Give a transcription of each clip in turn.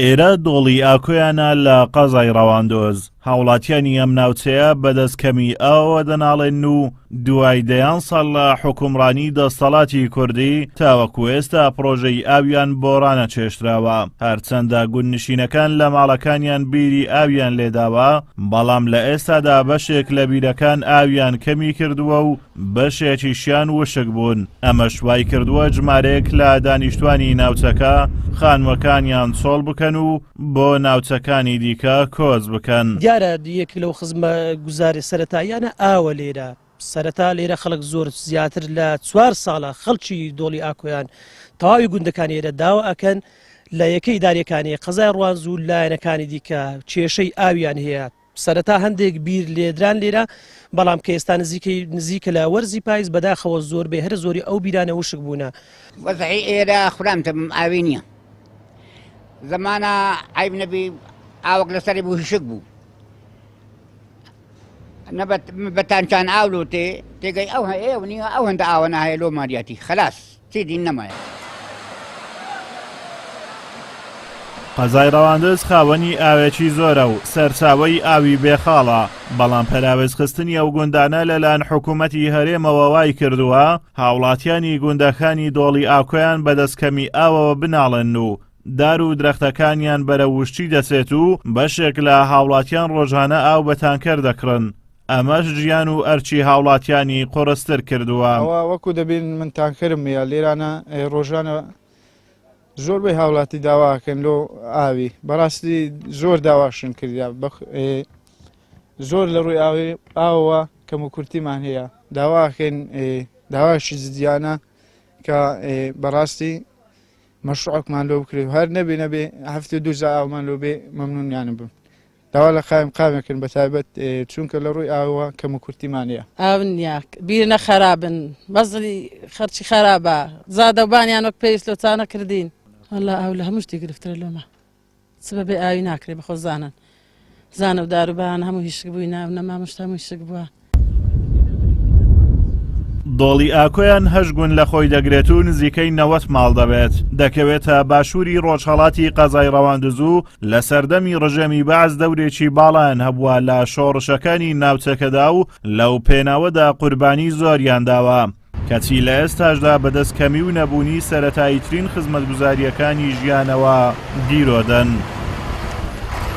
ئێرە دۆڵی ئاکۆیانە لە قەزای ڕەواندوز، هاوڵاتیانی ئەم ناوچەیە بەدەست کەمی ئاوەوە دەناڵێن و دوای دەیان ساڵ لە حوکمڕانی دەستەڵاتی کوردی تاوەکو ئێستا پڕۆژەی ئاویان بۆ ڕانەچێشتراوە، هەرچەندە گوندنشینەکان لە ماڵەکانیان بیری ئاویان لێداوە، بەڵام لە ئێستادا بەشێک لە بیرەکان ئاویان کەمی کردووە و بەشێکیشیان وشک بوون، ئەمەش وایکردووە ژمارەیەک لە دانیشتوانی ناوچەکە خانووەکانیان چۆڵ بکەن و بۆ ناوچەکانی دیکە کۆچ بکەن. دیارە یەک لەو خزمەتگوزاری سەرەتاییانە ئاوە لێرە، سەرەتا لێرە خەڵک زۆر زیاتر لە چوار ساڵە خەڵکی دۆڵی ئاکۆیان تەواوی گوندەکانی ئێرە داوا ئەکەن لە یەکە ئیداریەکانی قەزای ڕوانز و لایەنەکانی دیکە کێشەی ئاویان هەیە سەرەتا هەندێک بیر لێدران لێرە بەڵام کە ئێستا نزیکەی نزیکە لە وەرزی پایز بەداخەوە زۆربەی هەرە زۆری ئەو بیرانە وشک بوونە. وەزعی ئێرە خورامتم ئاوی نییە زەمانە عیب نەبی ئاوەک لەسەری بوو هشک بوو بەتانچان ئاو لۆ تێ تێگەی ئەو هەیە و نییە ئەو هەندە ئاوە هەیە لۆ ماریاتی خلاص چیدی نەمایە. قەزای ڕەواندز خاوەنی ئاوێکی زۆرە و سەرچاوەی ئاوی بێخاڵە، بەڵام پەراوێزخستنی ئەو گوندانە لەلایەن حکوومەتی هەرێمەوە وای کردووە هاوڵاتیانی گوندەکانی دۆڵی ئاکۆیان بەدەست کەمی ئاوەوە بناڵێن و دار و درەختەکانیان بەرەو وشکی دەچێت و بەشێک لە هاوڵاتیان ڕۆژانە ئاو بە تانکەر دەکڕن، ئەمەش ژیان و ئەرکی هاوڵاتیانی قوڕستر کردووە. ئەوە وەکو دەبین من تانکەرم هەیە لێرانە ڕۆژانە زۆربەی هاوڵاتی داواکەن لۆ ئاوی بەڕاستی زۆر داواشن کردیا زۆر لە ڕووی ئاوی ئاوە کەم و کورتیمان هەیە داواکەین داواشی جدیانە کە بەڕاستی مەشروعکمان لۆ بکرێت هەر نەبێ نەبێ هەفتێ دووجا ئاومان لۆ بێ مەمنونیانم بم داوا لە قایم قامێکن بە تایبەت چونکە لە ڕووی ئاوەوە کەم و کورتیمان هەیە. ئاو نیە بیرنە خەرابن بەزڵی خەرچی خەرابە زادەوبانیان وەک پێویست لۆ چانە کردین. وەڵا ئاو لە هەموو شتی گرفترە لۆمە چ بە بێ ئاوی ناکرێ بەخۆ زانن زانە و داروبان هەموو هیشک بووی ناو نەمامشت هەموو هیشک بووە. دۆڵی ئاکۆیان هەشت گوند لە خۆی دەگرێت و نزیکەی 90 ماڵ دەبێت، دەکەوێتە باشووری ڕۆژهەڵاتی قەزای ڕەواندز و لە سەردەمی ڕژێمی بەعس دەورێکی باڵایان هەبووە لە شۆڕشەکانی ناوچەکەدا و لەو پێناوەدا قوربانی زۆریان داوە، کەچی لە ئێستاشدا بەدەست کەمی و نەبوونی سەرەتاییترین خزمەتگوزارییەکانی ژیانەوە گیرۆدەن.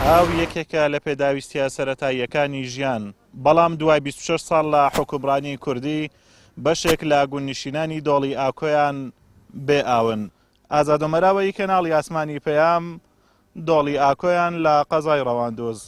ئاو یەکێکە لە پێداویستییە سەرەتاییەکانی ژیان، بەڵام دوای 26 ساڵ لە حوکمڕانی کوردی، بەشێک لە گوندنشینانی دۆڵی ئاکۆیان بێ ئاون. ئازاد ئۆمەراوەیی کەناڵی ئاسمانی پەیام، دۆڵی ئاکۆیان لە قەزای ڕەواندوز.